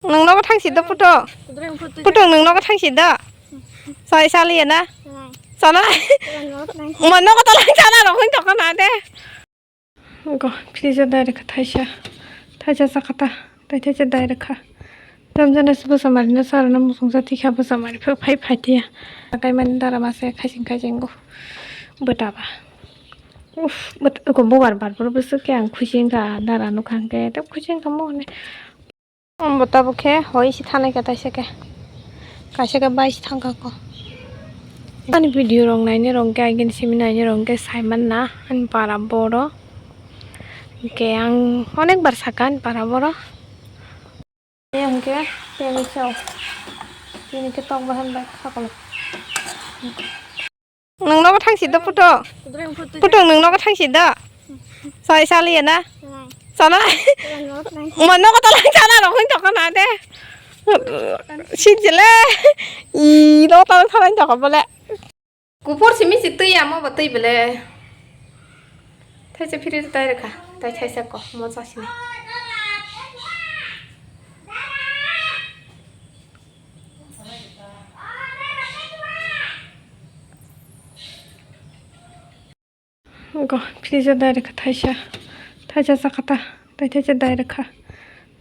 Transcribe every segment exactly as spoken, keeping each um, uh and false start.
Nwng nogo thangsi do puto. Puto nwng nogo thangsi do. Sai saliya na. Sana. Mo nogo to lang sana rok hin tokona de. Go, freezer dai rwkha thaisa. Thaisa sakha ta. Tai thaisa dai rwkha. Tamjana se bwsa mari no sarana musungsa tikha bwsa mari phai phai tiya. Akai mani dara mase khaising khaising go. Bwtaba. Uff, bwt-, ko bugar bar bwswk khe ang khuising kha dara nukha hwnkhe tei khuising kha mo hwnwi. Omo tabuk khe hoi se thanai khe taisa khe. Kaisa khe bai se thang kha ko. Ani video rok nainai rok khe agini simi nainai rok khe sai man na ani para boro. Hwnkhe ang onek bar sakha ani para boro. Tei hwnkhe tei sao. Tini khe tok bahan bai kha kolo. Nwng nogo thangsi do puto. Puto nwng nogo thangsi do. Sai saliya na. Sana. Mo nogo to lang sana rok hin tokona de. Sijile. I nogo to lang sana hin tokona bole. Kupur simi si twi amo bo twi bele. Thaisa freezer dai rwkha. Tai thaisa ko mo chasini. Go, freezer dai rwkha thaisa. Thaisa sakha ta. Tai thaisa dai rwkha.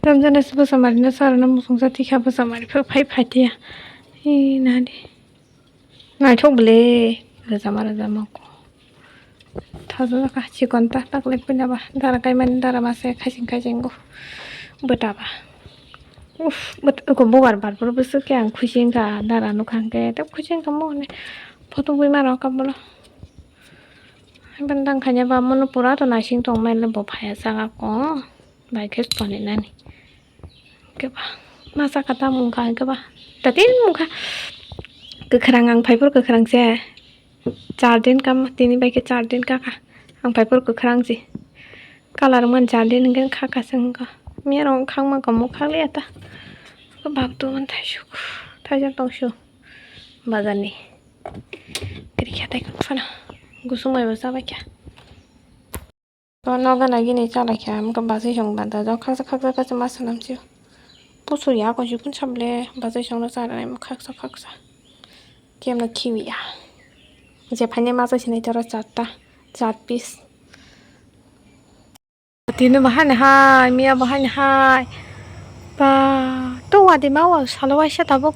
Tamjana se bwsa mari no sarana musungsa tikha bwsa mari phai phai tiya. Ee, nadi. Naithok bwle, rwjama rwjama kho. Thajak kha chikon ta tak lek pina ba dara kai mani dara mase khaising khaising go bwta ba. Uff, bwt-, ko bugar bar bwswk khe ang khuising kha dara nukha hwnkhe tei khuising kha mo hwnwi photo bui mano kha bolo. Iben dang khaina ba mono pura to naising tong mani bo phaiya saka ko. Bai khe toni nani. Keba masa kata mungkha keba. Tatin mungkha. Kwkhwrang ang phaiphor kwkhwrang se. Char din kam tini bai khe char din kaka. Ang phaiphor kwkhwrang si. Kalar man char din hwnkhe khaka se wngkha. Miya rok khangma kamu khakliya ta. Bak tu man thaisuk. Thaijak tongsu. Bazar ni. Kiri khe tai phano. Gusung bai bo chabai kha. To nogo nagini chalai kha, amkhe bachai song banta jok khaksa khaksa khaksa ma sanam sio. Pusu ya ko jikun sable bachai song no chanai khaksa khaksa. Kemno khiwi ya. Je phaine ma chai sinai toro charta, char piece. Tini bahai ni hai, miya bahai ni hai. Ba, to wadi ma wa salo waisa tabuk.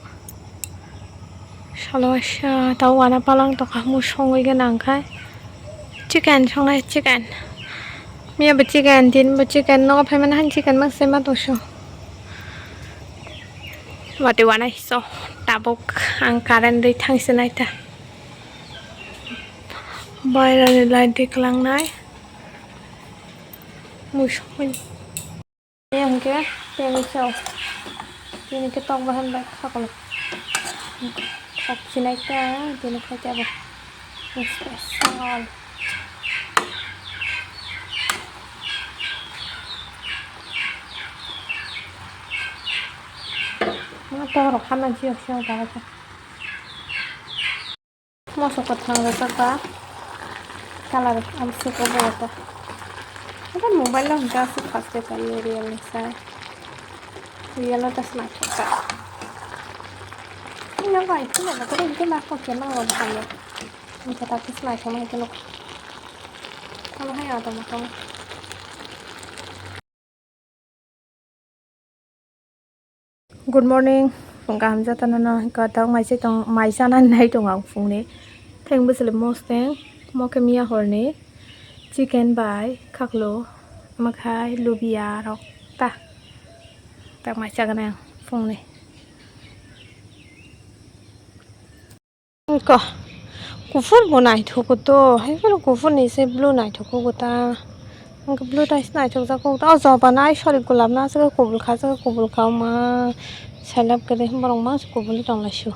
Salo waisa ta wana palang to kamu songwi gana angkhai. Chicken songnai chicken. Miya bo chicken, tini bo chicken, nogo phaimani han chicken mang sema tongso. Wati wana hiso tabuk ang current rwi thangsinai ta. Bairani light rwi klangnai. Musongmani. Tei hwnkhe tei sao. Tini khe tok bahan bai kha kolo. Tok sinai ta tini khai ta bo. Special. Ma tok rok kha man sio sio ta kha. Moso kwthang rwchapba colour amswk obo rwkha. Abo mobile o hwnkhe aswk fast khe paiyo real ni sa. Real o ta swnaithok kha. Ino bai phano bo kwrwi hwnkhe ma kok khe nang bo hamo. Hwnkhe ta khe swnaithok ma hwnkhe nuk. Omo hai ya tongma tong. Good morning, phung kaham jatano no, hwnkha tok mai se tong, mai chana nai tongo ang phungni. Theng bwswli mosteng, mo khe miya horni chicken bai khaklo, omo khai lubia rok ta. Tak mai chagana ang phungni. Ko, kuphur bo naithogo to, hai phano kuphur ni se blue naithogo ta. Ang blue tai se naithok jako ta. O joba nai, sorry, golap na se kubul kha, se kubul kha, o ma selap kwrwi borok ma se kubul tong lai su.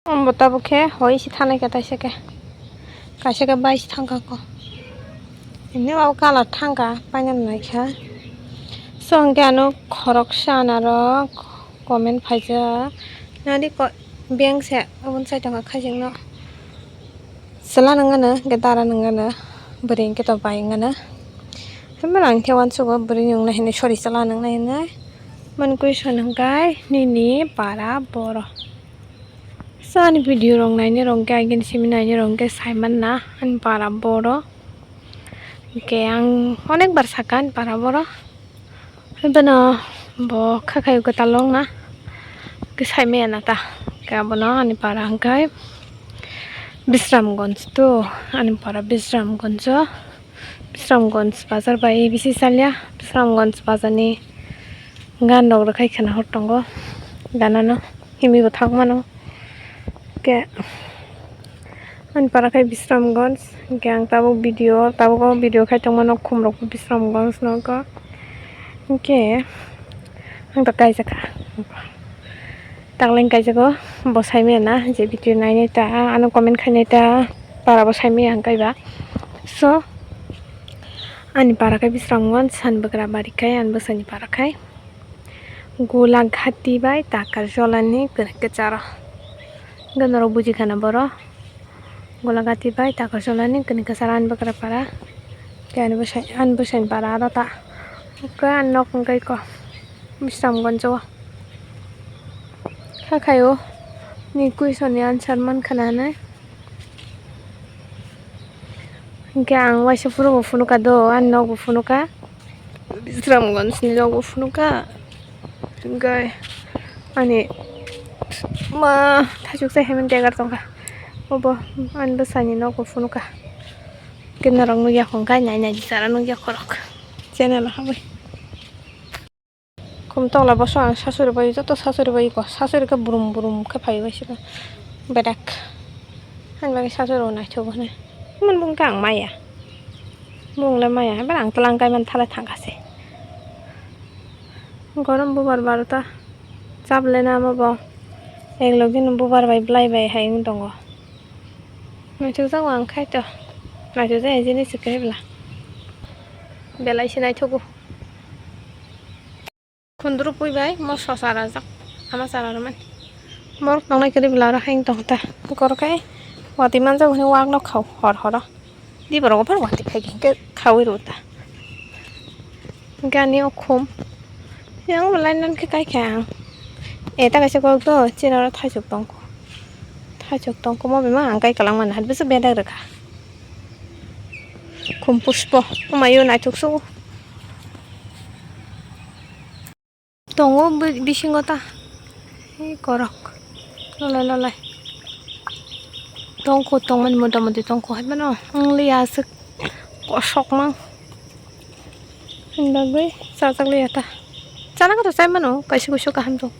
Omo tabuk khe hoi se thanai khe taisa khe. Kaisa khe bai se thang kha ko. Himni o colour thang kha, paina nai kha. So hwnkhe ano khoroksa anarok comment phaijak. Nadi ko beng se aboni side o khaijak no. Chwla nang ano, hwnkhe dara nang ano, bwrwi hwnkhe to bai wng ano. Tamo ang khe uansugo bwrwi nung nai hinwi sori chala nung nai hinwi. Mani question hwnkhe nini para boro. So ani video rok naini rok khe agini simi naini rok khe saiman na ani para boro. Hwnkhe ang onek bar sakha ani para boro. Hwnkhe no bo kha khayo kwtal wngna. Hwnkhe saimaya na ta. Hwnkhe abono ani para hwnkhe Bisramganj to, ani para Bisramganj o. Bisramganj bazar bai bisi salya. Bisramganj bazar ni gan rok rwkhai khwna hor tongo. Ganano himwi bo thang mano. Hwnkhe ani para khai Bisramganj. Hwnkhe ang tabuk video, tabuk o video khai tongmano khum rok bo Bisramganj nogo. Hwnkhe ang ta kaijak kha. Takleng kaijago, bo saimaya na je video nainai ta, ano comment khainai ta, para bo saimaya ang kaiba. So ani para khai Bisramganj, san bwkra bari khai, ani bwsani para khai Gulaghati bai Takarjolani kwcharo. Hwnkhe norok buji khana boro. Gulaghati bai Takarjolani kini kwcharo ani bwkra para. Khe ani bwsai, ani bwsaini para aro ta. Khe ani nok hwnkhe kho Bisramganj o. Kha khaio ni question ni answer man khana hinwi. Hwnkhe ang waisa phuru bo phunukha do, ani nok bo phunukha. Bisramganj ni nok bo phunukha. Hwnkhe ani ma thaichuk se hemon degar tongkha. Obo ani bwsani nok bo phunukha. Khe norok nukya khongkha nai nai jisara nukya khorok channel o habwi. Khum tokla boso ang sasuri bai joto sasuri bai ko sasuri khe brum brum khe phai bai sika bedak. Ani bagwi sasuri bo naithok hwnwi. Himon bung khe ang maya. Bung le maya, habar ang tlang kai man thala thangkha se. Gorom bubar barota. Chap le na amo bo. Ek login bubar bai blai bai hai wng tongo. Naithok jak ang khai to. Naithok jak jini se khe bla. Belai se naithogo. Khundru pui bai moso charajak, ama chara rwmani. Borok tongnai kwrwi bwla oro haino tong ta. Borok khe watwi manjak hwnwi wak no khao hor horo. Di borok phano watwi phai khe khaui rw ta. Hwnkhe ani o khum. Yang bo line line khe kai kha ang. E ta kaisa kok do chini oro thaichuk tong kho. Thaichuk tong kho mo bema ang kai kwlangmani hat bwswk bedak rwkha. Khum pushpo. Omayo naithok sugo. Tongo bi-, bisingo ta. Ei korok. Lolai lolai. Tongkho tongmani mota moti tongkho hai mano. Wng liya aswk kosok mang. Ani bagwi chajak liya ta. Chana khe to chai mano, kaisa kuisu kaham tong.